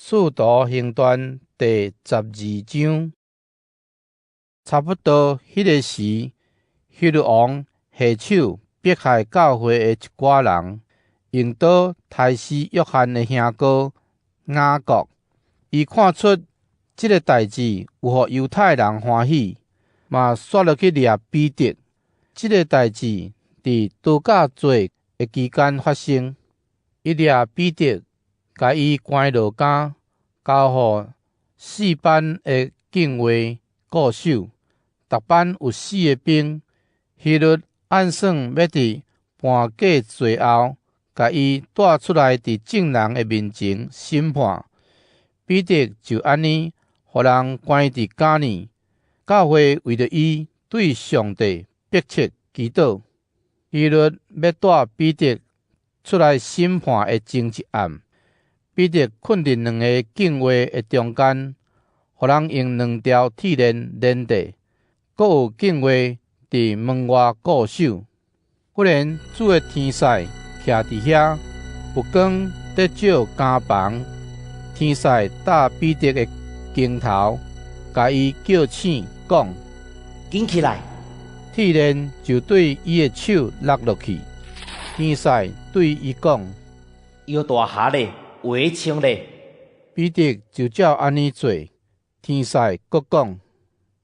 使徒行傳第12章，差不多彼个時，希律王下手迫害教會的一寡人，用刀刣死約翰的兄哥雅各。伊看出這个代誌有予猶太人歡喜，嘛煞落去掠彼得。這个代誌佇度假節的期間發生。伊掠彼得，共伊關落監，交予四班的警衛顧守，逐班有四个兵。希律按算欲佇盤過節後，共伊帶出來，佇眾人的面前審判。彼得就按呢，予人關佇監裡。教會為著伊對上帝迫切祈禱。希律欲帶彼得出來審判的前一暗，彼得睏佇兩个警衛的中間，予人用兩條鐵鏈連著，閣有警衛佇門外顧守。忽然主的天使徛佇遐，有光佇照監房。天使搭彼得的肩頭，共伊叫醒，講：緊起來！鐵鏈就對伊的手落落去。天使對伊講：腰帶合咧，鞋穿咧。彼得就照按呢做。天使閣講：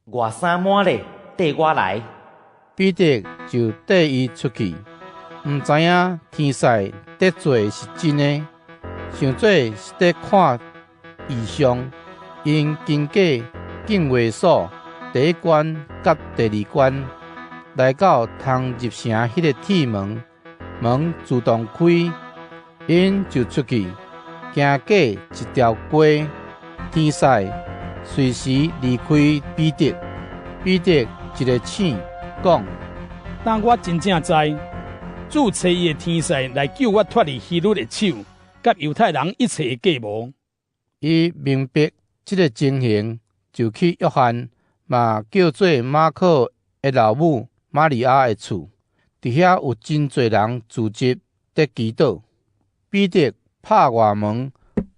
外衫抹咧，綴我來。彼得就綴伊出去，毋知影天使佇做的是真的，想做是佇看異象。𪜶經過警衛所第一關佮第二關，來到通入城彼个鐵門，門自動開，𪜶就出去，行過一條街，天使隨時離開彼得。彼得一个醒，講：但我真正知，主差伊的天使來救我脫離希律的手，佮猶太人一切的計謀。伊明白這个情形，就去約翰，嘛叫做馬可的老母瑪利亞的厝，佇遐有真濟人聚集佇祈禱。彼得拍外門，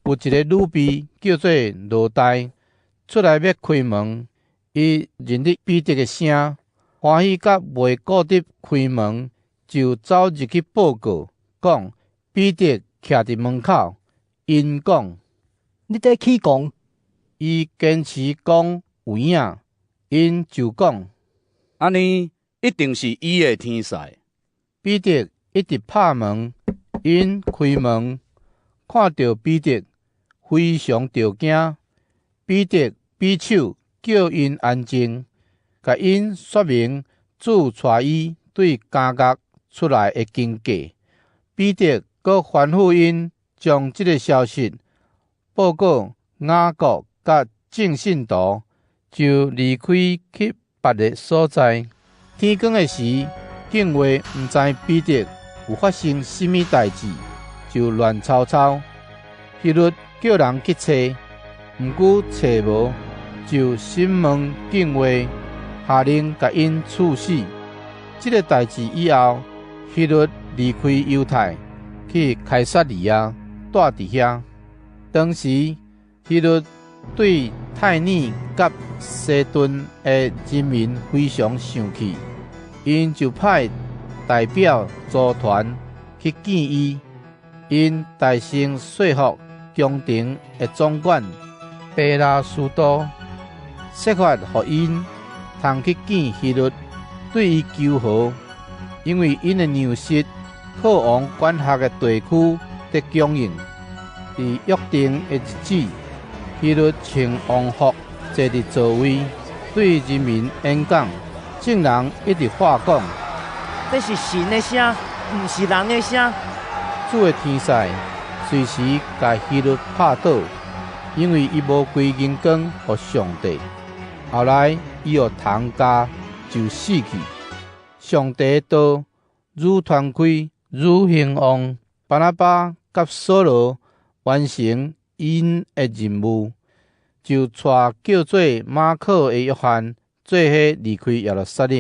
有一个女婢叫做羅黛，出來欲開門，伊認得彼得的聲，歡喜甲袂顧得開門，就走入去報告，講彼得徛佇門口。𪜶講：你佇起戇？伊堅持講有影，𪜶就講：按呢一定是伊的天使。彼得一直拍門，𪜶開門，看著彼得，非常著驚。彼得比手叫𪜶安靜，共𪜶說明主帶伊對監獄出來的經過。彼得閣吩咐𪜶將這个消息報告雅各佮眾信徒，就離開去別个所在。天光的時，警衛毋知彼得有發生啥物代誌，就亂糟糟。希律叫人去揣，毋過揣無，就審問警衛，下令共𪜶處死。這个代誌以後，希律離開猶太，去凱撒利亞，蹛佇遐。當時希律對泰爾佮西頓的人民非常生氣，𪜶就派代表組團去見伊，𪜶大聲說服宮廷的總管彼拉斯多，設法予𪜶通去見希律，對伊求和，因為𪜶的糧食靠王管轄的地區得供應。佇約定的日子，希律穿王服坐佇座位，對人民演講。眾人一直喊講：這是神的聲，毋是人的聲。主的天使隨時共希律拍倒，因為伊無歸榮光予上帝。後來伊予蟲咬就死去。上帝的道愈傳開，愈興旺。巴拿巴佮掃羅完成𪜶的任務，就帶叫做馬可的約翰做伙離開耶路撒冷。